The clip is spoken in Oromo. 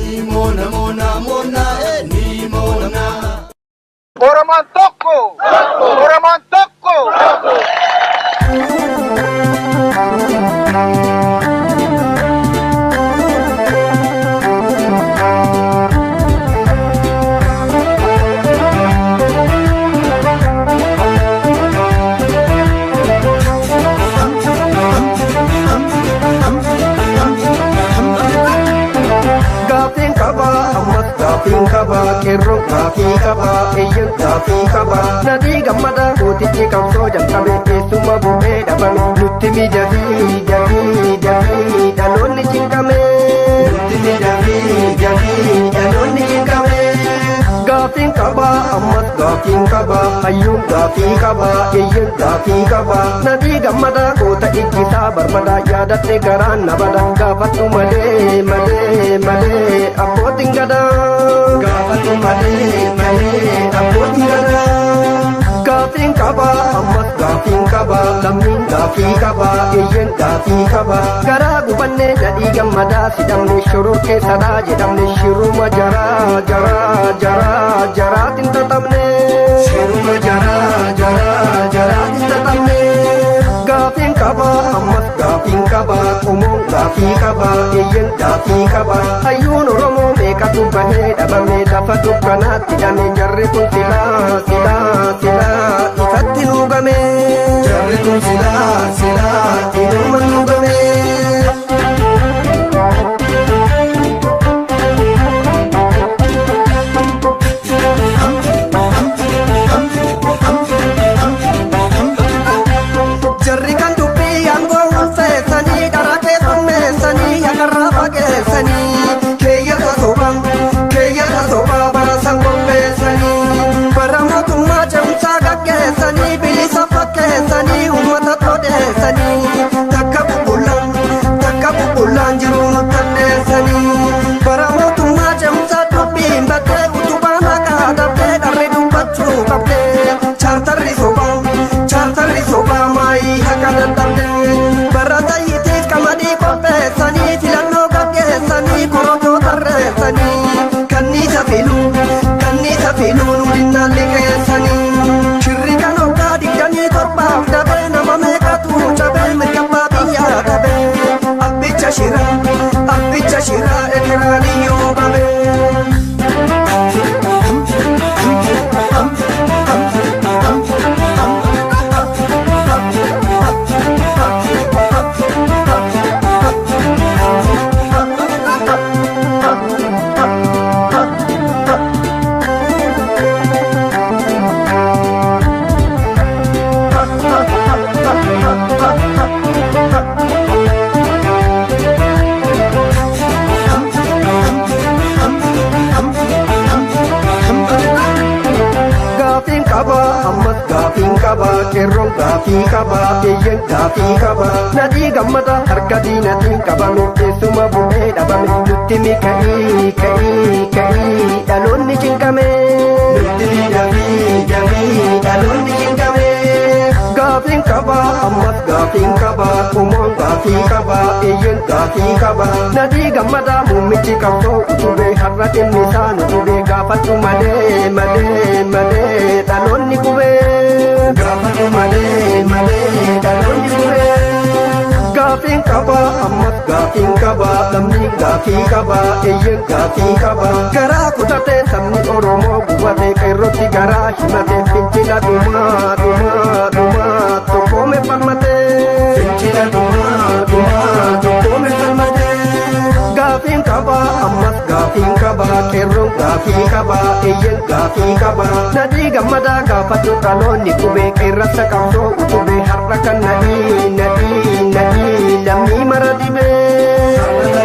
Ni moona moona moona ni moona. Oromoon tokko! Oromoon tokko! Gaafiin qaba ammas gaafiin qaba qeerroon gaafii qaba eeyyan gaafii qaba nadii gammada gootichi qabsoo jalqabe keessuma bu'ee dhabame nutti mijafii jafii jafii dhaloonni cinqame nutti mijafii jafii dhaloonni cinqame. Gaafiin qaba ammas gaafiin qaba hayyuun gaafii qaba eeyyan gaafii qaba nadii gammada goota ijjisaa barbada yaadatte garaan na bada gaafadhu malee malee malee abbootiin gadaa gaafadhu malee malee abbootiin gadaa. Gaafiin qaba ammas gaafiin qaba lammiin gaafii qaba eeyyan gaafii qaba garaa gubannee nadhii gammadaa sidhamne shoror keessadhaa jedhamne shiruma jaraa jaraa jaraa jaraatiin tatamne shiruma jaraa jaraa jaraatiin tatamne. Gaafiin qaba ammas gaafiin qaba qomoon gaafii qaba eeyyan gaafii qaba hayyuun Oromoo meeqatu bahee dhabame lafa dukkanaatti hidhame jarri kun silaa silaa silaa ifatti nuugame jarri kun silaa silaa inuma nuugame. Jarri kan dubbii aangoo ulfeessanii dhara keessummeessanii yakarraa fageessanii keeyyata sobaa keeyyata sobaa bara san qopheessanii bara mootummaa ce'umsaa gaggeessanii bilisa fakkeessanii uummata todeessanii takka bubbullaan takka bubbullaan jiruu nu taddeessanii bara mootummaa ce'umsaa dubbiin baddee utubaan haqaa dhabdee dharri dubbachuu qabdee chaartarri sobaa chaartarri sobaa maayii haqa dadhabdee bara tayyitiif qamadii qopheessanii filannoo gaggeessanii korojoo tarreessanii kanniisa filuu kanniisa filuu nu dinnaan liqeessanii shirri kan hoggaa 27f dabee nama meeqatu cabee mirga biyyaa dhabee abbicha shiraa abbicha shiraa ekeraaniyyuu qabee. Gaafiin qaba ammas gaafiin qaba qeerroon gaafii qaba eeyyan gaafii qaba nadii gammada harka diinatiin qabame keessuma bu'ee dhabame nutti mi ka'ii ka'ii ka'ii dhaloonni cinqame nutti mi dafii dafii dhaloonni cinqame. Gaafiin qaba ammas gaafiin qaba qomoon gaafii qaba eeyyan gaafii qaba nadii gammada muummichi qabsoo utubee har'a dhimmi isaa nu dhubee gaafadhu malee malee malee dhaloonni qubee gaafadhu malee malee dhaloonni qubee. Gaafiin qaba ammas gaafiin qaba lammiin gaafii qaba eeyyan gaafii qaba garaa kutatee sabni Oromoo gubate qeerrotti garaa himate fincila dhumaa dhumaa dhumaa tokkoome falmate fincila dhumaa dhumaa tokkoome falmate. Gaafiin qaba ammas gaafiin qaba qeerroon gaafii qaba eeyyan gaafii qaba nadii gammadaa gaafadhu dhaloonni qubee qeerransa qabsoo utubee har'a kan nadii nadii nadii lammii mara dhibee.